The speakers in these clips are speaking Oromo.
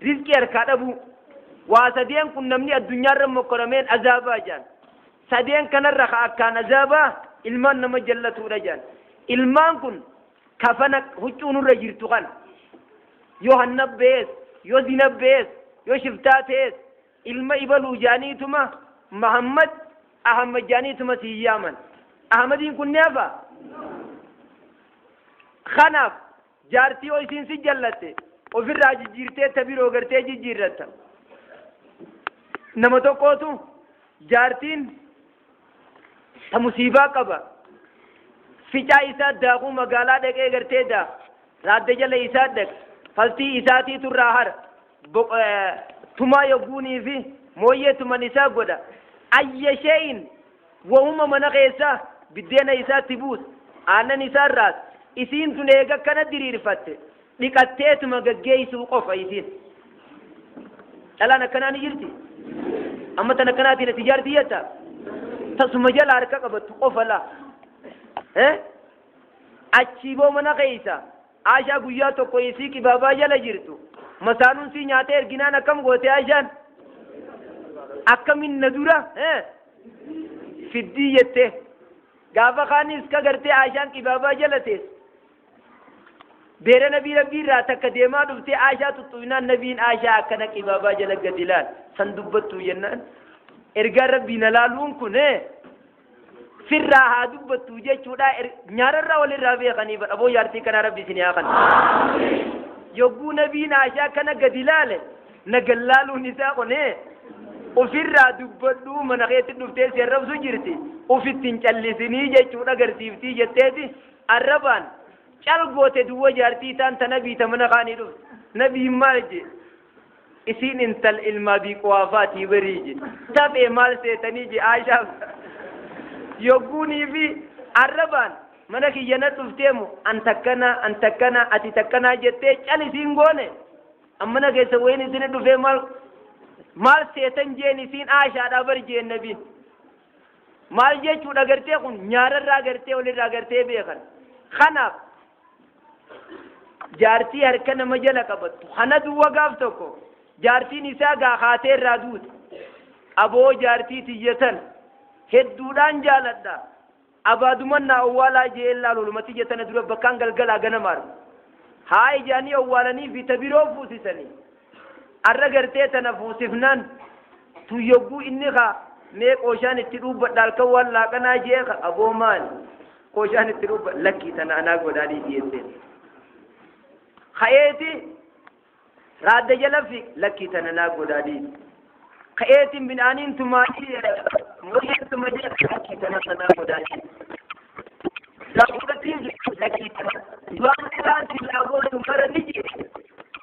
Rizqii harkaa dhabuu. Waa sadeen kun namni addunyaarra mokkorameen azaabaa jaan. Sadeen kanarra ka akkaan azaabaa ilmaan nama jallatuudha jaan. Ilmaan kun kafana huccuu nurra jirtu kana. Yoo hanna bees, yoo zina bees, yoo shiftaa ta'es, ilma ibaluu jaaniituma Mahammad Ahmad jaaniituma sii yaaman. Ahmadiin kun ni hafa. Kanaaf jaartii yoo isiin si jallatte ofirraa jijjiirtee ta biroo gartee jijjiirratta. Nama tokkootu jaartiin ta musiibaa qaba. Ficaa isaa daakuu magaalaa dhaqee gartee daa raadda jala isaa dhaqe faltii isaatiitu irraa hara. Tumaa yogguunii fi mooyyee tuman isaa godha. Ayya shee'in wahuma mana keessaa biddeena isaatti buusa. Aannan isaa irraas isiin tun eega akkana diriirfatte dhiqatteetuma gaggeessuu qofa isiin. Dhalaan akkanaa ni jirti. Amma tan akkanaatiin ati jaartii jetta. Tasuma jala harka qabattu qofa laa. Achii boo mana keessa Aashaa guyyaa tokko isii qibaabaa jala jirtu masaanuun sii nyaatee erginaan akkam goote Aashaan? Akkamin na dura fiddii jette. Gaafa kaanis ka gartee Aashaan qibaabaa jala teessu. Beera nabii rabbii irraa takka deemaa dhuftee Aashaa tuttuqnaan nabiin Aashaa akkana qibaabaa jala gadi ilaal san dubbattuu jennaan. Ergaan rabbii na laaluun kun sirraa haa dubbattuu jechuudha. Nyaararraa walirraa beekanii badha aboo jaartii kanaa rabbi isin haa kan. Yogguu nabiin Aashaa kana gadi ilaale na gallaaluun isaa kun ofirraa dubbadhuu mana keetti dhuftee si arrabsu jirti ofitti hin callisinii jechuudha agarsiiftii jetteeti arrabaan cal goote duwwa jaartii isaan ta nabii ta mana kaanii dhufte. Nabiin maal jee? Isiin intal ilma Abii Quhaafaatii barii je. Tafee maal seetanii je Aashaaf. Yogguunii fi arrabaan mana kiyya na dhufteemu an takkanaa an takkanaa ati takkanaa jettee cal isiin goone. An mana keessa wayiin isin dhufee maal maal seetan jeen isiin Aashaadhaa bari jeen nabiin. Maal jechuudha gartee kun nyaararraa gartee walirraa gartee beekan. Kanaaf jaartii harka nama jala qabattu kana duwwa gaaf tokko jaartiin isaa gaa kaatee irraa duute. Aboo jaartii tiyya tana hedduudhaan jaaladha. Abaaduman naa owwaalaa jee laalu oluma tiyya tana dura bakkaan galgalaa ganama argu. Haa ijaanii owwaalanii fi ta biroo fuusisanii. Arra gartee tana fuusifnaan tun yogguu inni kaa mee qooshaan itti dhuubbadha halkan waan laaqanaa jee ka aboo maali qooshaan itti dhuubba lakkii tana anaa godhaa dhiisi jetteen. Ka'eeti raadda jala fi lakkii tana naa godhaa dhiisi. Ka'eeti midhaaniin tumaa mooyyeen tuma jee lakkii tana anaa godhaa dhiisi. Lakkii lakkii tana waan isaan silaa gootu mara ni jee.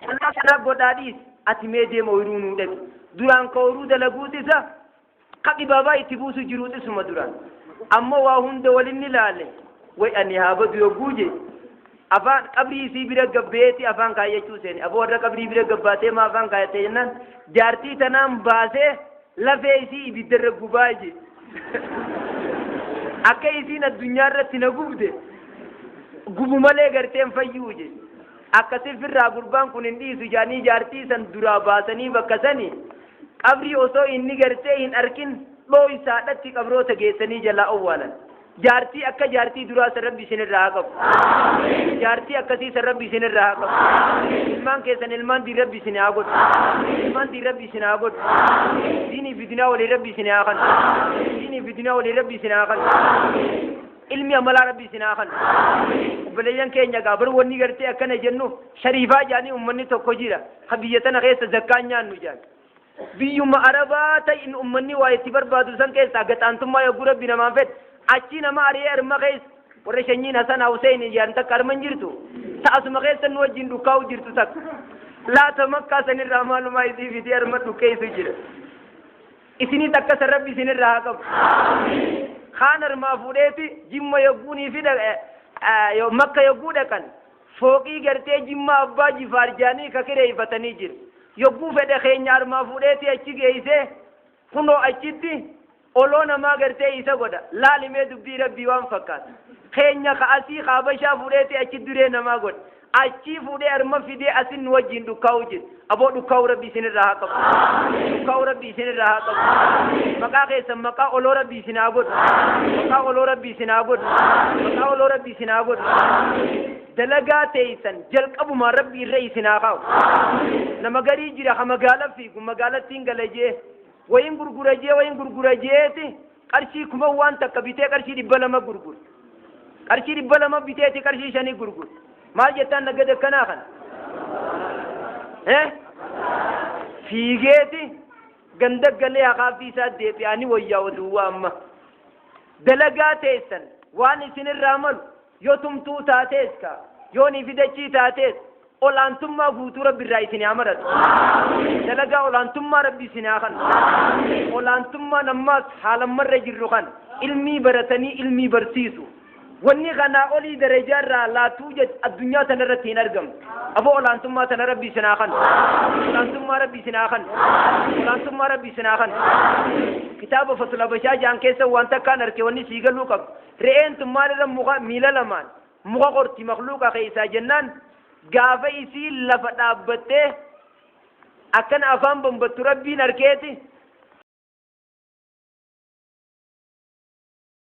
Anaa kana godhaa dhiisi ati mee deema oyiruu nuu dhaqi. Duraan ka oyiruu dalaguut isa ka dhibaabaa itti buusu jiruut isuma duraan. Ammoo waa hunda walin ilaale way ani haa badu yogguu jee afaan qabrii isii bira gabbeeti afaan kaayyachuu seene. Aboo warra qabrii bira gabbaatee maa afaan kaayatte jennaan jaartii tanaan baasee lafee isii ibiddarra gubaa jee. Akka isiin addunyaa irratti na gubde gubu malee garteen fayyuu jee. Akkasi firraa gurbaan kun hin dhiisu jedhanii jaartii san duraa baasanii bakka sani qabrii osoo inni gartee hin arkin dhooysaadhatti qabroota geessanii jalaa owwaalan. Jaartii akka jaartii duraa san Rabbi isinirraa haa qabu. Jaartii akkasii san Rabbi isinirraa haa qabu. Ilmaan keessan ilmaan diin Rabbi isin haa godhu. Ilmaan diin Rabbi isin haa godhu. Diinii fi dinaa walii Rabbi isin haa kanu. Diinii fi dinaa walii Rabbi isin haa kanu. Ilmi amalaa Rabbi isin haa kanu. Obboleeyyan keenya gaa bar wanni gartee akkana jennuuf shariifaa jedhanii ummanni tokko jira. Ka biyya tana keessa zakkaan nyaannu jedhan. Biyyuma Arabaa ta'in ummanni waa itti barbaadu san keessaa gaxaantummaa yogguu Rabbi namaan fedhe achii nama ari'ee arma keessa warra shanyiin Hasan Hussein jedhan takka arma hin jirtu. Ta'asuma keessa nu wajjin dhukkaa'u jirtu takka. Laata makkaa sanirraa maalumaa isii fidee arma dhukkeessu jira. Isinis akka san Rabbi isinirraa haa qabu. Kaan armaa fuudheeti jimma yogguunii fi makka yogguu dhaqan fooqii gartee jimma abbaa jifaar jaanii ka kireeffatanii jira. Yogguu fedhe keenya armaa fuudheeti achi geessee kunoo achitti oloo namaa gartee isa godha. Laalimee dubbii Rabbii waan fakkaata. Keenya ka asii ka Habashaa fuudheeti achi duree namaa godha. Achii fuudhee arma fidee asin nu wajjiin dhukkaa'u jira. Aboo, dhukkaa'u Rabbi isinirraa haa qabu. Dhukkaa'u Rabbi isinirraa haa qabu. Maqaa keessan maqaa oloo Rabbi isin haa godhu. Maqaa oloo Rabbi isin haa godhu. Maqaa oloo Rabbi isin haa godhu. Dalagaa teeysan jalqabumaan Rabbi irra isin haa kaa'u. Nama garii jira ka magaala fiigu, magaalattiin gala jee, wayin gurgura jee, wayin gurgura jeeti, qarshii 1000 waan takka bitee qarshii 200 gurgura. Qarshii 200 biteeti qarshii 5 gurgura. Maal jettaan naggada akkanaa kana? Eh? Fiigeeti ganda galee haqaaffii isaa deebi'anii wayyaa oduuwaa amma. Dalagaa teessan waan isinirraa malu, yoo tumtuu taatees ka yoo ni fidachii taatees, olaantummaa guutuu Rabbi irraa isin haa maratu. Dalagaa olaantummaa Rabbi isin haa kanu. Olaantummaan ammaas haalammarra jirru kana ilmii baratanii ilmii barsiisu. Wanni kanaa olii darajaa irraa laatuu jedhu addunyaa tana irratti hin argamtu. Aboo, olaantummaa tana Rabbi isin haa kanu. Olaantummaa Rabbi isin haa kanu. Olaantummaa Rabbi isin haa kanu. Kitaaba Fatula Bashaa jaan keessa waan takkaan arke, wanni sii galuu qabdu. Re'een tun maalirra muka miila lamaan muka qorti makluuqa keessaa jennaan, gaafa isii lafa dhaabbattee akkana afaan bambattu Rabbiin arkeeti.